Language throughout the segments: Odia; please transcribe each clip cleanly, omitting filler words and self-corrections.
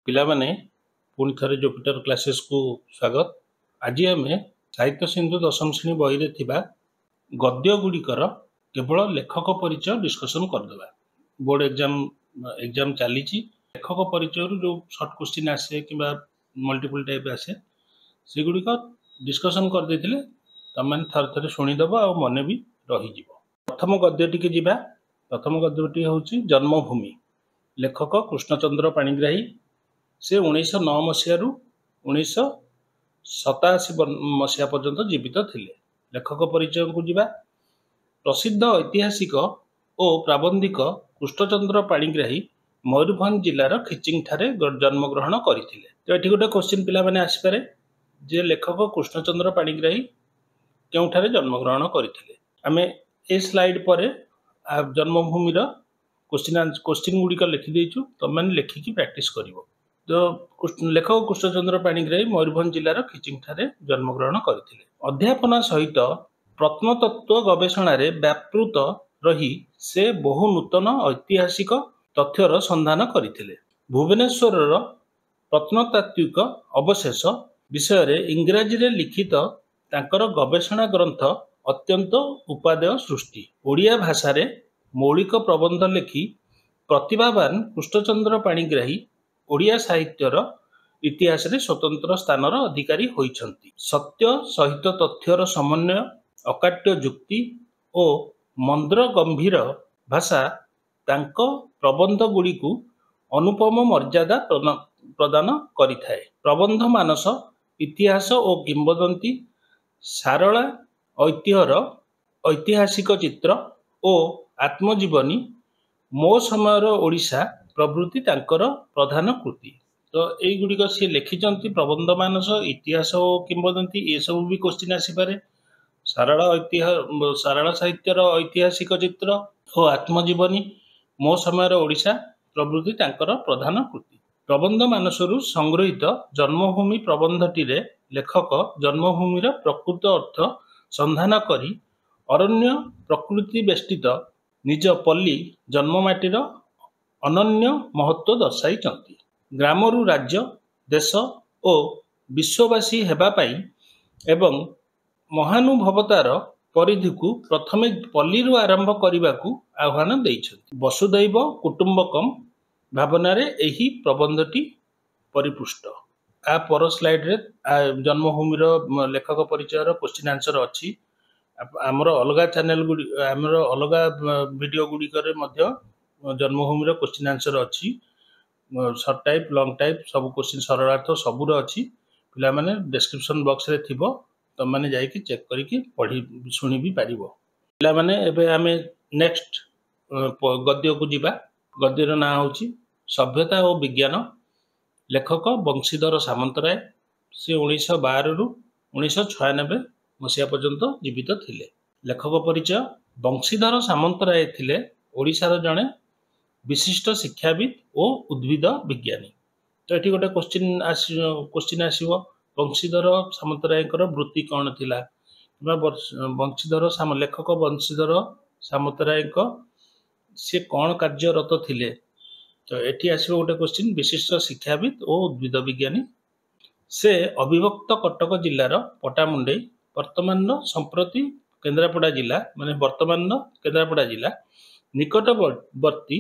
ପିଲାମାନେ, ପୁଣି ଥରେ ଜୁପିଟର କ୍ଲାସେସକୁ ସ୍ୱାଗତ। ଆଜି ଆମେ ସାହିତ୍ୟ ସିନ୍ଧୁ ଦଶମ ଶ୍ରେଣୀ ବହିରେ ଥିବା ଗଦ୍ୟ ଗୁଡ଼ିକର କେବଳ ଲେଖକ ପରିଚୟ ଡିସ୍କସନ୍ କରିଦେବା। ବୋର୍ଡ ଏକ୍ଜାମ ଚାଲିଛି। ଲେଖକ ପରିଚୟରୁ ଯେଉଁ ସର୍ଟ କୋଶ୍ଚିନ୍ ଆସେ କିମ୍ବା ମଲ୍ଟିପୁଲ୍ ଟାଇପ୍ ଆସେ, ସେଗୁଡ଼ିକ ଡିସ୍କସନ୍ କରିଦେଇଥିଲେ ତମେମାନେ ଥରେ ଥରେ ଶୁଣିଦେବ ଆଉ ମନେ ବି ରହିଯିବ। ପ୍ରଥମ ଗଦ୍ୟଟିକି ଯିବା। ପ୍ରଥମ ଗଦ୍ୟଟି ହେଉଛି ଜନ୍ମଭୂମି। ଲେଖକ କୃଷ୍ଣଚନ୍ଦ୍ର ପାଣିଗ୍ରାହୀ। ସେ 1909 ମସିହାରୁ 1987 ମସିହା ପର୍ଯ୍ୟନ୍ତ ଜୀବିତ ଥିଲେ। ଲେଖକ ପରିଚୟକୁ ଯିବା। ପ୍ରସିଦ୍ଧ ଐତିହାସିକ ଓ ପ୍ରାବନ୍ଧିକ କୃଷ୍ଣଚନ୍ଦ୍ର ପାଣିଗ୍ରାହୀ ମୟୂରଭଞ୍ଜ ଜିଲ୍ଲାର ଖିଚିଙ୍ଗଠାରେ ଜନ୍ମଗ୍ରହଣ କରିଥିଲେ। ତ ଏଠି ଗୋଟେ କୋଶ୍ଚିନ୍ ପିଲାମାନେ ଆସିପାରେ ଯେ ଲେଖକ କୃଷ୍ଣଚନ୍ଦ୍ର ପାଣିଗ୍ରାହୀ କେଉଁଠାରେ ଜନ୍ମଗ୍ରହଣ କରିଥିଲେ? ଆମେ ଏ ସ୍ଲାଇଡ୍ ପରେ ଜନ୍ମଭୂମିର କୋଶ୍ଚିନ୍ ଗୁଡ଼ିକ ଲେଖିଦେଇଛୁ, ତମେମାନେ ଲେଖିକି ପ୍ରାକ୍ଟିସ୍ କରିବ। ତ ଲେଖକ କୃଷ୍ଣଚନ୍ଦ୍ର ପାଣିଗ୍ରାହୀ ମୟୂରଭଞ୍ଜ ଜିଲ୍ଲାର ଖିଚିଙ୍ଗଠାରେ ଜନ୍ମଗ୍ରହଣ କରିଥିଲେ। ଅଧ୍ୟାପନା ସହିତ ପ୍ରତ୍ନତତ୍ତ୍ୱ ଗବେଷଣାରେ ବ୍ୟାପୃତ ରହି ସେ ବହୁ ନୂତନ ଐତିହାସିକ ତଥ୍ୟର ସନ୍ଧାନ କରିଥିଲେ। ଭୁବନେଶ୍ୱରର ପ୍ରତ୍ନତାତ୍ତ୍ୱିକ ଅବଶେଷ ବିଷୟରେ ଇଂରାଜୀରେ ଲିଖିତ ତାଙ୍କର ଗବେଷଣା ଗ୍ରନ୍ଥ ଅତ୍ୟନ୍ତ ଉପାଦେୟ ସୃଷ୍ଟି। ଓଡ଼ିଆ ଭାଷାରେ ମୌଳିକ ପ୍ରବନ୍ଧ ଲେଖି ପ୍ରତିଭାବାନ କୃଷ୍ଣଚନ୍ଦ୍ର ପାଣିଗ୍ରାହୀ ଓଡ଼ିଆ ସାହିତ୍ୟର ଇତିହାସରେ ସ୍ୱତନ୍ତ୍ର ସ୍ଥାନର ଅଧିକାରୀ ହୋଇଛନ୍ତି। ସତ୍ୟ ସହିତ ତଥ୍ୟର ସମନ୍ୱୟ, ଅକାଟ୍ୟ ଯୁକ୍ତି ଓ ମନ୍ଦ୍ର ଗମ୍ଭୀର ଭାଷା ତାଙ୍କ ପ୍ରବନ୍ଧ ଗୁଡ଼ିକୁ ଅନୁପମ ମର୍ଯ୍ୟାଦା ପ୍ରଦାନ କରିଥାଏ। ପ୍ରବନ୍ଧ ମାନସ, ଇତିହାସ ଓ କିମ୍ବଦନ୍ତୀ, ସାରଳା ଐତିହ୍ୟର ଐତିହାସିକ ଚିତ୍ର ଓ ଆତ୍ମଜୀବନୀ, ମୋ ସମୟର ଓଡ଼ିଶା ପ୍ରଭୃତି ତାଙ୍କର ପ୍ରଧାନ କୃତି। ତ ଏଇଗୁଡ଼ିକ ସିଏ ଲେଖିଛନ୍ତି। ପ୍ରବନ୍ଧ ମାନସ, ଇତିହାସ ଓ କିମ୍ବଦନ୍ତୀ, ଏସବୁ ବି କୋଶ୍ଚିନ୍ ଆସିପାରେ। ସାରଳା ଐତିହ୍ୟ, ସାରଳା ସାହିତ୍ୟର ଐତିହାସିକ ଚିତ୍ର ଓ ଆତ୍ମଜୀବନୀ, ମୋ ସମୟର ଓଡ଼ିଶା ପ୍ରଭୃତି ତାଙ୍କର ପ୍ରଧାନ କୃତି। ପ୍ରବନ୍ଧ ମାନସରୁ ସଂଗୃହୀତ ଜନ୍ମଭୂମି ପ୍ରବନ୍ଧଟିରେ ଲେଖକ ଜନ୍ମଭୂମିର ପ୍ରକୃତ ଅର୍ଥ ସନ୍ଧାନ କରି ଅରଣ୍ୟ ପ୍ରକୃତି ବେଷ୍ଟିତ ନିଜ ପଲ୍ଲୀ ଜନ୍ମମାଟିର ଅନନ୍ୟ ମହତ୍ଵ ଦର୍ଶାଇଛନ୍ତି। ଗ୍ରାମରୁ ରାଜ୍ୟ, ଦେଶ ଓ ବିଶ୍ୱବାସୀ ହେବା ପାଇଁ ଏବଂ ମହାନୁଭବତାର ପରିଧିକୁ ପ୍ରଥମେ ପଲ୍ଲୀରୁ ଆରମ୍ଭ କରିବାକୁ ଆହ୍ୱାନ ଦେଇଛନ୍ତି। ବସୁଧୈବ କୁଟୁମ୍ବକମ୍ ଭାବନାରେ ଏହି ପ୍ରବନ୍ଧଟି ପରିପୃଷ୍ଟ। ଆ ପର ସ୍ଲାଇଡରେ ଜନ୍ମଭୂମିର ଲେଖକ ପରିଚୟର କୋଶ୍ଚିନ୍ ଆନ୍ସର ଅଛି। ଆମର ଅଲଗା ଚ୍ୟାନେଲ ଗୁଡ଼ି, ଆମର ଅଲଗା ଭିଡ଼ିଓ ଗୁଡ଼ିକରେ ମଧ୍ୟ ଜନ୍ମଭୂମିର କୋଶ୍ଚିନ୍ ଆନ୍ସର ଅଛି। ସର୍ଟ ଟାଇପ୍, ଲଙ୍ଗ ଟାଇପ୍ ସବୁ କୋଶ୍ଚିନ୍, ସରଳାର୍ଥ ସବୁର ଅଛି। ପିଲାମାନେ, ଡେସ୍କ୍ରିପସନ୍ ବକ୍ସରେ ଥିବ, ତମମାନେ ଯାଇକି ଚେକ୍ କରିକି ପଢ଼ି ଶୁଣି ବି ପାରିବ। ପିଲାମାନେ, ଏବେ ଆମେ ନେକ୍ସଟ ଗଦ୍ୟକୁ ଯିବା। ଗଦ୍ୟର ନାଁ ହେଉଛି ସଭ୍ୟତା ଓ ବିଜ୍ଞାନ। ଲେଖକ ବଂଶୀଧର ସାମନ୍ତରାୟ। ସେ 1912ରୁ 1996 ମସିହା ପର୍ଯ୍ୟନ୍ତ ଜୀବିତ ଥିଲେ। ଲେଖକ ପରିଚୟ। ବଂଶୀଧର ସାମନ୍ତରାୟ ଥିଲେ ଓଡ଼ିଶାର ଜଣେ ବିଶିଷ୍ଟ ଶିକ୍ଷାବିତ୍ ଓ ଉଦ୍ଭିଦ ବିଜ୍ଞାନୀ। ତ ଏଠି ଗୋଟେ କୋଶ୍ଚିନ୍ ଆସିବ, ବଂଶୀଧର ସାମନ୍ତରାୟଙ୍କର ବୃତ୍ତି କ'ଣ ଥିଲା କିମ୍ବା ବଂଶୀଧର ଲେଖକ ବଂଶୀଧର ସାମନ୍ତରାୟଙ୍କ ସେ କ'ଣ କାର୍ଯ୍ୟରତ ଥିଲେ? ତ ଏଠି ଆସିବ ଗୋଟେ କୋଶ୍ଚିନ୍, ବିଶିଷ୍ଟ ଶିକ୍ଷାବିତ୍ ଓ ଉଦ୍ଭିଦ ବିଜ୍ଞାନୀ। ସେ ଅବିଭକ୍ତ କଟକ ଜିଲ୍ଲାର ପଟ୍ଟାମୁଣ୍ଡେଇ, ବର୍ତ୍ତମାନର ସମ୍ପ୍ରତି କେନ୍ଦ୍ରାପଡ଼ା ଜିଲ୍ଲା, ମାନେ ବର୍ତ୍ତମାନର କେନ୍ଦ୍ରାପଡ଼ା ଜିଲ୍ଲା ନିକଟବର୍ତ୍ତୀ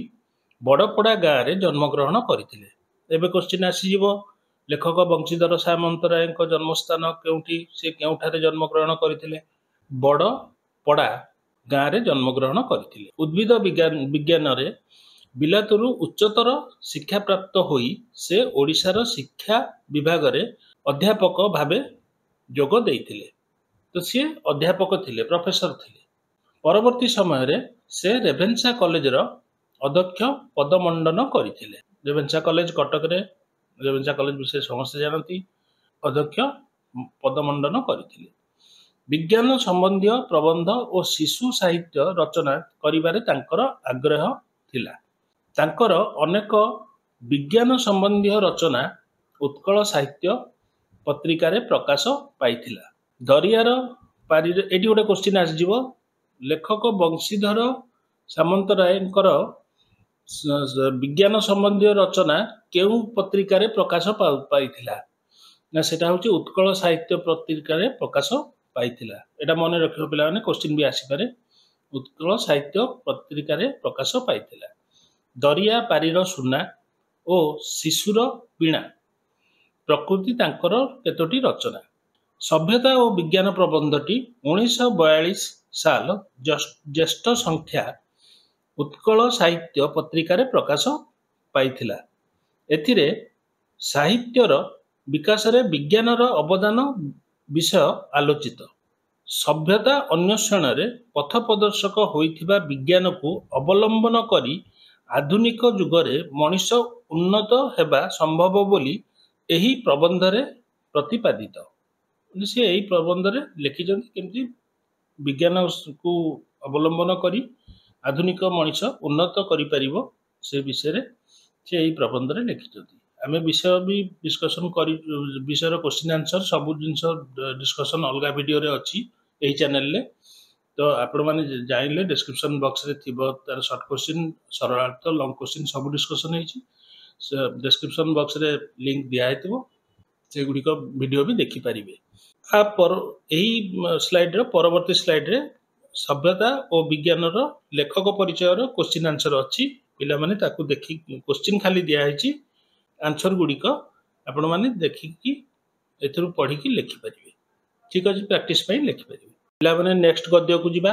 ବଡ଼ପଡ଼ା ଗାଁରେ ଜନ୍ମଗ୍ରହଣ କରିଥିଲେ। ଏବେ କୋଶ୍ଚିନ୍ ଆସିଯିବ, ଲେଖକ ବଂଶୀଧର ସାମନ୍ତରାୟଙ୍କ ଜନ୍ମସ୍ଥାନ କେଉଁଠି, ସେ କେଉଁଠାରେ ଜନ୍ମଗ୍ରହଣ କରିଥିଲେ? ବଡ଼ପଡ଼ା ଗାଁରେ ଜନ୍ମଗ୍ରହଣ କରିଥିଲେ। ଉଦ୍ଭିଦ ବିଜ୍ଞାନରେ ବିଲାତରୁ ଉଚ୍ଚତର ଶିକ୍ଷାପ୍ରାପ୍ତ ହୋଇ ସେ ଓଡ଼ିଶାର ଶିକ୍ଷା ବିଭାଗରେ ଅଧ୍ୟାପକ ଭାବେ ଯୋଗ ଦେଇଥିଲେ। ତ ସିଏ ଅଧ୍ୟାପକ ଥିଲେ, ପ୍ରଫେସର ଥିଲେ। ପରବର୍ତ୍ତୀ ସମୟରେ ସେ ରେଭେନ୍ସା କଲେଜର ଅଧ୍ୟକ୍ଷ ପଦମଣ୍ଡନ କରିଥିଲେ। ରେଭେନ୍ସା କଲେଜ, କଟକରେ ରେଭେନ୍ସା କଲେଜ ବିଷୟରେ ସମସ୍ତେ ଜାଣନ୍ତି। ଅଧ୍ୟକ୍ଷ ପଦମଣ୍ଡନ କରିଥିଲେ। ବିଜ୍ଞାନ ସମ୍ବନ୍ଧୀୟ ପ୍ରବନ୍ଧ ଓ ଶିଶୁ ସାହିତ୍ୟ ରଚନା କରିବାରେ ତାଙ୍କର ଆଗ୍ରହ ଥିଲା। ତାଙ୍କର ଅନେକ ବିଜ୍ଞାନ ସମ୍ବନ୍ଧୀୟ ରଚନା ଉତ୍କଳ ସାହିତ୍ୟ ପତ୍ରିକାରେ ପ୍ରକାଶ ପାଇଥିଲା। ଦରିଆର ପାରିରେ, ଏଠି ଗୋଟେ କୋଶ୍ଚିନ୍ ଆସିଯିବ, ଲେଖକ ବଂଶୀଧର ସାମନ୍ତରାୟଙ୍କର ବିଜ୍ଞାନ ସମ୍ବନ୍ଧୀୟ ରଚନା କେଉଁ ପତ୍ରିକାରେ ପ୍ରକାଶ ପାଇଥିଲା ନା ସେଟା ହେଉଛି ଉତ୍କଳ ସାହିତ୍ୟ ପତ୍ରିକାରେ ପ୍ରକାଶ ପାଇଥିଲା। ଏଇଟା ମନେ ରଖିବ ପିଲାମାନେ, କୋଶ୍ଚିନ୍ ବି ଆସିପାରେ। ଉତ୍କଳ ସାହିତ୍ୟ ପତ୍ରିକାରେ ପ୍ରକାଶ ପାଇଥିଲା। ଦରିଆ ପାରିର ସୁନା ଓ ଶିଶୁର ବୀଣା ପ୍ରକୃତି ତାଙ୍କର କେତୋଟି ରଚନା। ସଭ୍ୟତା ଓ ବିଜ୍ଞାନ ପ୍ରବନ୍ଧଟି 1942 ସାଲ ଜ୍ୟେଷ୍ଠ ସଂଖ୍ୟା ଉତ୍କଳ ସାହିତ୍ୟ ପତ୍ରିକାରେ ପ୍ରକାଶ ପାଇଥିଲା। ଏଥିରେ ସାହିତ୍ୟର ବିକାଶରେ ବିଜ୍ଞାନର ଅବଦାନ ବିଷୟ ଆଲୋଚିତ। ସଭ୍ୟତା ଅନ୍ୱେଷଣରେ ପଥ ପ୍ରଦର୍ଶକ ହୋଇଥିବା ବିଜ୍ଞାନକୁ ଅବଲମ୍ବନ କରି ଆଧୁନିକ ଯୁଗରେ ମଣିଷ ଉନ୍ନତ ହେବା ସମ୍ଭବ ବୋଲି ଏହି ପ୍ରବନ୍ଧରେ ପ୍ରତିପାଦିତ। ସେ ଏହି ପ୍ରବନ୍ଧରେ ଲେଖିଛନ୍ତି କେମିତି ବିଜ୍ଞାନକୁ ଅବଲମ୍ବନ କରି ଆଧୁନିକ ମଣିଷ ଉନ୍ନତ କରିପାରିବ, ସେ ବିଷୟରେ ସେ ଏହି ପ୍ରବନ୍ଧରେ ଲେଖିଛନ୍ତି। ଆମେ ବିଷୟ ବି ଡିସ୍କସନ୍ କରି, ବିଷୟର କୋଶ୍ଚିନ୍ ଆନ୍ସର୍ ସବୁ ଜିନିଷ ଡିସ୍କସନ୍ ଅଲଗା ଭିଡ଼ିଓରେ ଅଛି ଏହି ଚ୍ୟାନେଲରେ। ତ ଆପଣମାନେ ଜାଣିଲେ ଡେସ୍କ୍ରିପସନ୍ ବକ୍ସରେ ଥିବ ତାର ସର୍ଟ କୋଶ୍ଚିନ୍, ସରଳାର୍ଥ, ଲଙ୍ଗ କୋଶ୍ଚିନ୍ ସବୁ ଡିସ୍କସନ୍ ହେଇଛି। ସେ ଡେସ୍କ୍ରିପସନ୍ ବକ୍ସରେ ଲିଙ୍କ ଦିଆହେଇଥିବ, ସେଗୁଡ଼ିକ ଭିଡ଼ିଓ ବି ଦେଖିପାରିବେ। ଆ ପର ଏହି ସ୍ଲାଇଡ୍ର ପରବର୍ତ୍ତୀ ସ୍ଲାଇଡ୍ରେ ସଭ୍ୟତା ଓ ବିଜ୍ଞାନର ଲେଖକ ପରିଚୟର କୋଶ୍ଚିନ୍ ଆନ୍ସର୍ ଅଛି। ପିଲାମାନେ ତାକୁ ଦେଖି, କୋଶ୍ଚିନ୍ ଖାଲି ଦିଆହେଇଛି, ଆନ୍ସର୍ ଗୁଡ଼ିକ ଆପଣମାନେ ଦେଖିକି ଏଥିରୁ ପଢ଼ିକି ଲେଖିପାରିବେ। ଠିକ୍ ଅଛି, ପ୍ରାକ୍ଟିସ୍ ପାଇଁ ଲେଖିପାରିବେ ପିଲାମାନେ। ନେକ୍ସଟ ଗଦ୍ୟକୁ ଯିବା।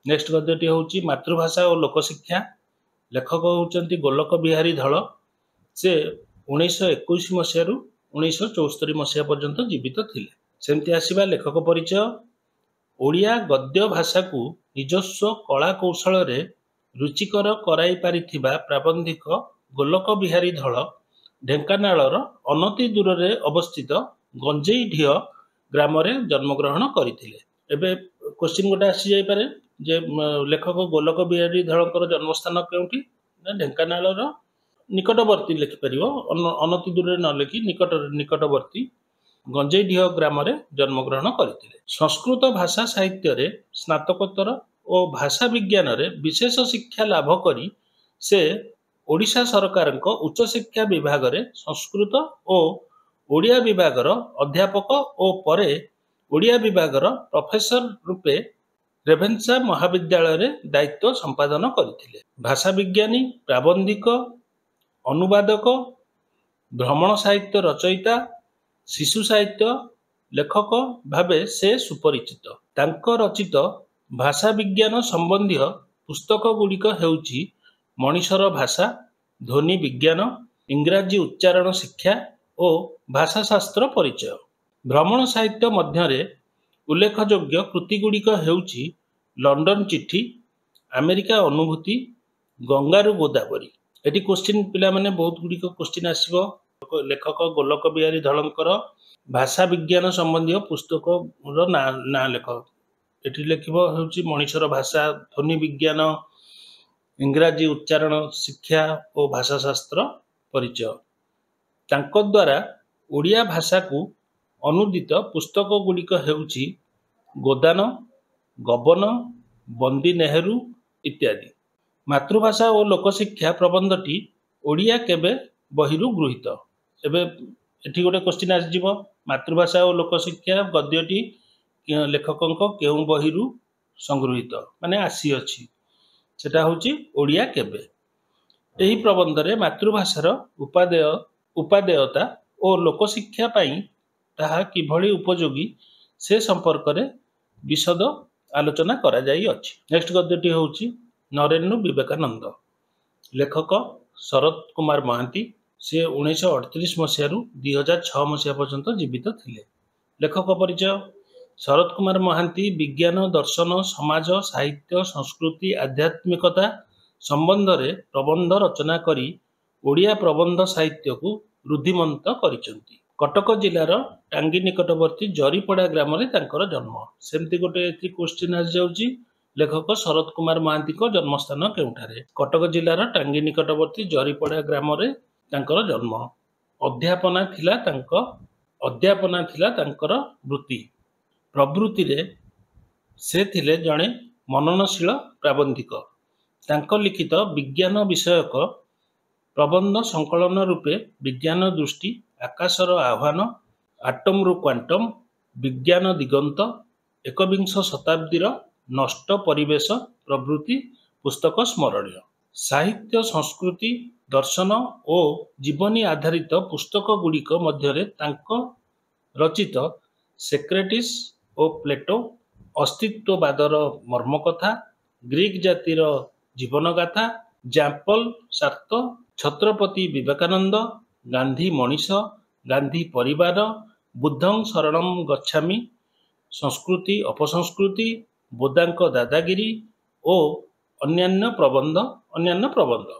ନେକ୍ସଟ ଗଦ୍ୟଟି ହେଉଛି ମାତୃଭାଷା ଓ ଲୋକଶିକ୍ଷା। ଲେଖକ ହେଉଛନ୍ତି ଗୋଲକ ବିହାରୀ ଧଳ। ସେ 1921 ମସିହାରୁ 1974 ମସିହା ପର୍ଯ୍ୟନ୍ତ ଜୀବିତ ଥିଲେ। ସେମିତି ଆସିବା ଲେଖକ ପରିଚୟ। ଓଡ଼ିଆ ଗଦ୍ୟ ଭାଷାକୁ ନିଜସ୍ୱ କଳା କୌଶଳରେ ରୁଚିକର କରାଇ ପାରିଥିବା ପ୍ରାବନ୍ଧିକ ଗୋଲକ ବିହାରୀ ଧଳ ଢେଙ୍କାନାଳର ଅନତି ଦୂରରେ ଅବସ୍ଥିତ ଗଞ୍ଜେଇଢିଅ ଗ୍ରାମରେ ଜନ୍ମଗ୍ରହଣ କରିଥିଲେ। ଏବେ କୋଶ୍ଚିନ୍ ଗୋଟେ ଆସିଯାଇପାରେ ଯେ ଲେଖକ ଗୋଲକ ବିହାରୀ ଧଳଙ୍କର ଜନ୍ମସ୍ଥାନ କେଉଁଠି ନା ଢେଙ୍କାନାଳର ନିକଟବର୍ତ୍ତୀ ଲେଖିପାରିବ, ଅନତି ଦୂରରେ ନ ଲେଖି ନିକଟବର୍ତ୍ତୀ ଗଞ୍ଜେଇଢିଅ ଗ୍ରାମରେ ଜନ୍ମଗ୍ରହଣ କରିଥିଲେ। ସଂସ୍କୃତ ଭାଷା ସାହିତ୍ୟରେ ସ୍ନାତକୋତ୍ତର ଓ ଭାଷା ବିଜ୍ଞାନରେ ବିଶେଷ ଶିକ୍ଷା ଲାଭ କରି ସେ ଓଡ଼ିଶା ସରକାରଙ୍କ ଉଚ୍ଚଶିକ୍ଷା ବିଭାଗରେ ସଂସ୍କୃତ ଓ ଓଡ଼ିଆ ବିଭାଗର ଅଧ୍ୟାପକ ଓ ପରେ ଓଡ଼ିଆ ବିଭାଗର ପ୍ରଫେସର ରୂପେ ରେଭେନ୍ସା ମହାବିଦ୍ୟାଳୟରେ ଦାୟିତ୍ୱ ସମ୍ପାଦନ କରିଥିଲେ। ଭାଷା ବିଜ୍ଞାନୀ, ପ୍ରାବନ୍ଧିକ, ଅନୁବାଦକ, ଭ୍ରମଣ ସାହିତ୍ୟ ରଚୟିତା, ଶିଶୁ ସାହିତ୍ୟ ଲେଖକ ଭାବେ ସେ ସୁପରିଚିତ। ତାଙ୍କ ରଚିତ ଭାଷା ବିଜ୍ଞାନ ସମ୍ବନ୍ଧୀୟ ପୁସ୍ତକ ଗୁଡ଼ିକ ହେଉଛି ମଣିଷର ଭାଷା, ଧ୍ୱନି ବିଜ୍ଞାନ, ଇଂରାଜୀ ଉଚ୍ଚାରଣ ଶିକ୍ଷା ଓ ଭାଷାଶାସ୍ତ୍ର ପରିଚୟ। ଭ୍ରମଣ ସାହିତ୍ୟ ମଧ୍ୟରେ ଉଲ୍ଲେଖଯୋଗ୍ୟ କୃତିଗୁଡ଼ିକ ହେଉଛି ଲଣ୍ଡନ ଚିଠି, ଆମେରିକା ଅନୁଭୂତି, ଗଙ୍ଗାରୁ ଗୋଦାବରୀ। ଏଠି କୋଶ୍ଚିନ୍ ପିଲାମାନେ ବହୁତ ଗୁଡ଼ିକ କୋଶ୍ଚିନ୍ ଆସିବ। ଲେଖକ ଗୋଲକ ବିହାରୀ ଧଳଙ୍କର ଭାଷା ବିଜ୍ଞାନ ସମ୍ବନ୍ଧୀୟ ପୁସ୍ତକର ନାଁ ଲେଖ। ଏଠି ଲେଖିବ ହେଉଛି ମଣିଷର ଭାଷା, ଧ୍ୱନି ବିଜ୍ଞାନ, ଇଂରାଜୀ ଉଚ୍ଚାରଣ ଶିକ୍ଷା ଓ ଭାଷାଶାସ୍ତ୍ର ପରିଚୟ। ତାଙ୍କ ଦ୍ୱାରା ଓଡ଼ିଆ ଭାଷାକୁ ଅନୁଦିତ ପୁସ୍ତକ ଗୁଡ଼ିକ ହେଉଛି ଗୋଦାନ, ଗବନ, ବନ୍ଦୀ ନେହେରୁ ଇତ୍ୟାଦି। ମାତୃଭାଷା ଓ ଲୋକଶିକ୍ଷା ପ୍ରବନ୍ଧଟି ଓଡ଼ିଆ କେବେ ବହିରୁ ଗୃହୀତ। ଏବେ ଏଠି ଗୋଟେ କୋଶ୍ଚିନ୍ ଆସିଯିବ, ମାତୃଭାଷା ଓ ଲୋକଶିକ୍ଷା ଗଦ୍ୟଟି ଲେଖକଙ୍କ କେଉଁ ବହିରୁ ସଂଗୃହୀତ ମାନେ ଆସିଅଛି, ସେଟା ହେଉଛି ଓଡ଼ିଆ କେବେ। ଏହି ପ୍ରବନ୍ଧରେ ମାତୃଭାଷାର ଉପାଦେୟତା ଓ ଲୋକଶିକ୍ଷା ପାଇଁ ତାହା କିଭଳି ଉପଯୋଗୀ ସେ ସମ୍ପର୍କରେ ବିଶଦ ଆଲୋଚନା କରାଯାଇଅଛି। ନେକ୍ସଟ ଗଦ୍ୟଟି ହେଉଛି ନରେନ୍ରୁ ବିବେକାନନ୍ଦ। ଲେଖକ ଶରତ କୁମାର ମହାନ୍ତି। ସେ 1938 ମସିହାରୁ 2006 ମସିହା ପର୍ଯ୍ୟନ୍ତ ଜୀବିତ ଥିଲେ। ଲେଖକ ପରିଚୟ। ଶରତ କୁମାର ମହାନ୍ତି ବିଜ୍ଞାନ, ଦର୍ଶନ, ସମାଜ, ସାହିତ୍ୟ, ସଂସ୍କୃତି, ଆଧ୍ୟାତ୍ମିକତା ସମ୍ବନ୍ଧରେ ପ୍ରବନ୍ଧ ରଚନା କରି ଓଡ଼ିଆ ପ୍ରବନ୍ଧ ସାହିତ୍ୟକୁ ରୁଦ୍ଧିମନ୍ତ କରିଛନ୍ତି। କଟକ ଜିଲ୍ଲାର ଟାଙ୍ଗୀ ନିକଟବର୍ତ୍ତୀ ଜରିପଡ଼ା ଗ୍ରାମରେ ତାଙ୍କର ଜନ୍ମ। ସେମିତି ଗୋଟେ ଏଠି କୋଶ୍ଚିନ୍ ଆସିଯାଉଛି, ଲେଖକ ଶରତ କୁମାର ମହାନ୍ତିଙ୍କ ଜନ୍ମସ୍ଥାନ କେଉଁଠାରେ? କଟକ ଜିଲ୍ଲାର ଟାଙ୍ଗୀ ନିକଟବର୍ତ୍ତୀ ଜରିପଡ଼ା ଗ୍ରାମରେ ତାଙ୍କର ଜନ୍ମ। ଅଧ୍ୟାପନା ଥିଲା ତାଙ୍କର ବୃତ୍ତି। ପ୍ରବୃତ୍ତିରେ ସେ ଥିଲେ ଜଣେ ମନନଶୀଳ ପ୍ରାବନ୍ଧିକ। ତାଙ୍କ ଲିଖିତ ବିଜ୍ଞାନ ବିଷୟକ ପ୍ରବନ୍ଧ ସଂକଳନ ରୂପେ ବିଜ୍ଞାନ ଦୃଷ୍ଟି, ଆକାଶର ଆହ୍ୱାନ, ଆଟମରୁ କ୍ୱାଣ୍ଟମ, ବିଜ୍ଞାନ ଦିଗନ୍ତ, ଏକବିଂଶ ଶତାବ୍ଦୀର ନଷ୍ଟ ପରିବେଶ ପ୍ରଭୃତି ପୁସ୍ତକ ସ୍ମରଣୀୟ। ସାହିତ୍ୟ, ସଂସ୍କୃତି, ଦର୍ଶନ ଓ ଜୀବନୀ ଆଧାରିତ ପୁସ୍ତକ ଗୁଡ଼ିକ ମଧ୍ୟରେ ତାଙ୍କ ରଚିତ ସେକ୍ରେଟିସ୍ ଓ ପ୍ଲେଟୋ, ଅସ୍ତିତ୍ୱବାଦର ମର୍ମକଥା, ଗ୍ରୀକ୍ ଜାତିର ଜୀବନଗାଥା, ଜାଁପଲ ସାର୍ତ, ଛତ୍ରପତି ବିବେକାନନ୍ଦ, ଗାନ୍ଧୀ ମଣିଷ, ଗାନ୍ଧୀ ପରିବାର, ବୁଦ୍ଧଂ ଶରଣଂ ଗଚ୍ଛାମି, ସଂସ୍କୃତି ଅପସଂସ୍କୃତି, ବୋଦାଙ୍କ ଦାଦାଗିରି ଓ ଅନ୍ୟାନ୍ୟ ପ୍ରବନ୍ଧ ଅନ୍ୟାନ୍ୟ ପ୍ରବନ୍ଧ।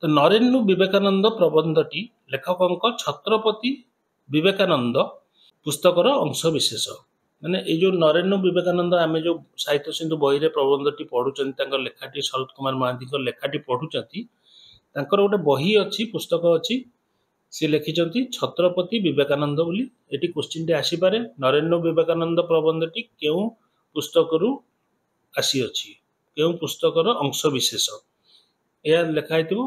ତ ନରେନ୍ନୁ ବିବେକାନନ୍ଦ ପ୍ରବନ୍ଧଟି ଲେଖକଙ୍କ ଛତ୍ରପତି ବିବେକାନନ୍ଦ ପୁସ୍ତକର ଅଂଶ ବିଶେଷ। ମାନେ ଏଇ ଯୋଉ ନରେନ୍ନୁ ବିବେକାନନ୍ଦ, ଆମେ ଯୋଉ ସାହିତ୍ୟ ସିନ୍ଧୁ ବହିରେ ପ୍ରବନ୍ଧଟି ପଢୁଛନ୍ତି, ତାଙ୍କ ଲେଖାଟି, ଶରତ କୁମାର ମହାନ୍ତିଙ୍କ ଲେଖାଟି ପଢୁଛନ୍ତି, ତାଙ୍କର ଗୋଟେ ବହି ଅଛି, ପୁସ୍ତକ ଅଛି, ସେ ଲେଖିଛନ୍ତି ଛତ୍ରପତି ବିବେକାନନ୍ଦ ବୋଲି। ଏଠି କୋଶ୍ଚିନ୍ଟି ଆସିପାରେ, ନରେନ୍ନୁ ବିବେକାନନ୍ଦ ପ୍ରବନ୍ଧଟି କେଉଁ ପୁସ୍ତକରୁ ଆସିଅଛି, କେଉଁ ପୁସ୍ତକର ଅଂଶ ବିଶେଷ? ଏହା ଲେଖା ହେଇଥିବ,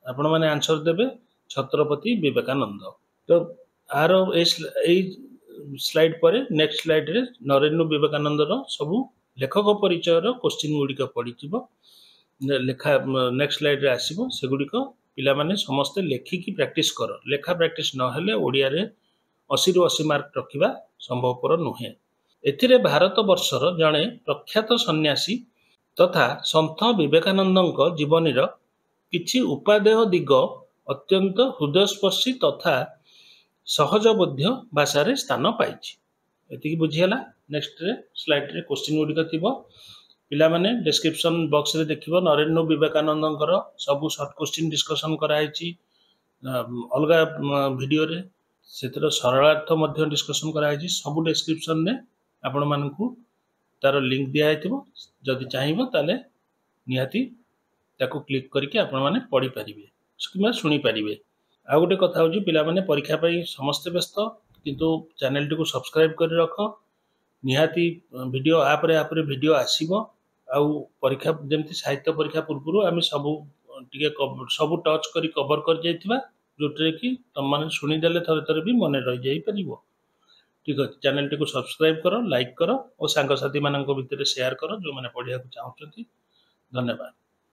ଆପଣମାନେ ଆନ୍ସର ଦେବେ ଛତ୍ରପତି ବିବେକାନନ୍ଦ। ତ ଆର ଏଇ ସ୍ଲାଇଡ୍ ପରେ ନେକ୍ସଟ ସ୍ଲାଇଡ୍ରେ ନରେନ୍ନୁ ବିବେକାନନ୍ଦର ସବୁ ଲେଖକ ପରିଚୟର କୋଶ୍ଚିନ୍ ଗୁଡ଼ିକ ପଡ଼ିଥିବ, ଲେଖା ନେକ୍ସଟ ସ୍ଲାଇଡ୍ରେ ଆସିବ। ସେଗୁଡ଼ିକ ପିଲାମାନେ ସମସ୍ତେ ଲେଖିକି ପ୍ରାକ୍ଟିସ୍ କର। ଲେଖା ପ୍ରାକ୍ଟିସ୍ ନହେଲେ ଓଡ଼ିଆରେ 80ରୁ 80 ମାର୍କ ରଖିବା ସମ୍ଭବପର ନୁହେଁ। ଏଥିରେ ଭାରତ ବର୍ଷର ଜଣେ ପ୍ରଖ୍ୟାତ ସନ୍ନ୍ୟାସୀ ତଥା ସନ୍ଥ ବିବେକାନନ୍ଦଙ୍କ ଜୀବନୀର କିଛି ଉପାଦେୟ ଦିଗ ଅତ୍ୟନ୍ତ ହୃଦୟସ୍ପର୍ଶୀ ତଥା ସହଜବୋଧ୍ୟ ଭାଷାରେ ସ୍ଥାନ ପାଇଛି। ଏତିକି ବୁଝିହେଲା? ନେକ୍ସଟରେ ସ୍ଲାଇଡ୍ରେ କୋଶ୍ଚିନ୍ ଗୁଡ଼ିକ ଥିବ। ପିଲାମାନେ ଡେସ୍କ୍ରିପସନ୍ ବକ୍ସରେ ଦେଖିବ, ନରେନ୍ନୁ ବିବେକାନନ୍ଦଙ୍କର ସବୁ ସର୍ଟ କୋଶ୍ଚିନ୍ ଡିସ୍କସନ୍ କରାହେଇଛି ଅଲଗା ଭିଡ଼ିଓରେ, ସେଥିର ସରଳାର୍ଥ ମଧ୍ୟ ଡିସ୍କସନ୍ କରାହେଇଛି। ସବୁ ଡେସ୍କ୍ରିପସନ୍ରେ ଆପଣମାନଙ୍କୁ ତାର ଲିଙ୍କ ଦିଆହେଇଥିବ। ଯଦି ଚାହିଁବ ତାହେଲେ ନିହାତି ତାକୁ କ୍ଲିକ୍ କରିକି ଆପଣମାନେ ପଢ଼ିପାରିବେ କିମ୍ବା ଶୁଣିପାରିବେ। ଆଉ ଗୋଟେ କଥା ହେଉଛି, ପିଲାମାନେ ପରୀକ୍ଷା ପାଇଁ ସମସ୍ତେ ବ୍ୟସ୍ତ, କିନ୍ତୁ ଚ୍ୟାନେଲଟିକୁ ସବସ୍କ୍ରାଇବ୍ କରି ରଖ। ନିହାତି ଭିଡ଼ିଓ ଆପରେ ଆପରେ ଭିଡ଼ିଓ ଆସିବ। ଆଉ ପରୀକ୍ଷା ଯେମିତି ସାହିତ୍ୟ ପରୀକ୍ଷା ପୂର୍ବରୁ ଆମେ ସବୁ ଟିକେ ସବୁ ଟଚ୍ କରି କଭର କରିଯାଇଥିବା, ଯେଉଁଥିରେ କି ତମମାନେ ଶୁଣିଦେଲେ ଥରେ ଥରେ ବି ମନେ ରହିଯାଇପାରିବ। ଠିକ୍ ଅଛି, ଚ୍ୟାନେଲଟିକୁ ସବସ୍କ୍ରାଇବ୍ କର, ଲାଇକ୍ କର ଓ ସାଙ୍ଗସାଥିମାନଙ୍କ ଭିତରେ ସେୟାର କର ଯେଉଁମାନେ ପଢ଼ିବାକୁ ଚାହୁଁଛନ୍ତି। ଧନ୍ୟବାଦ।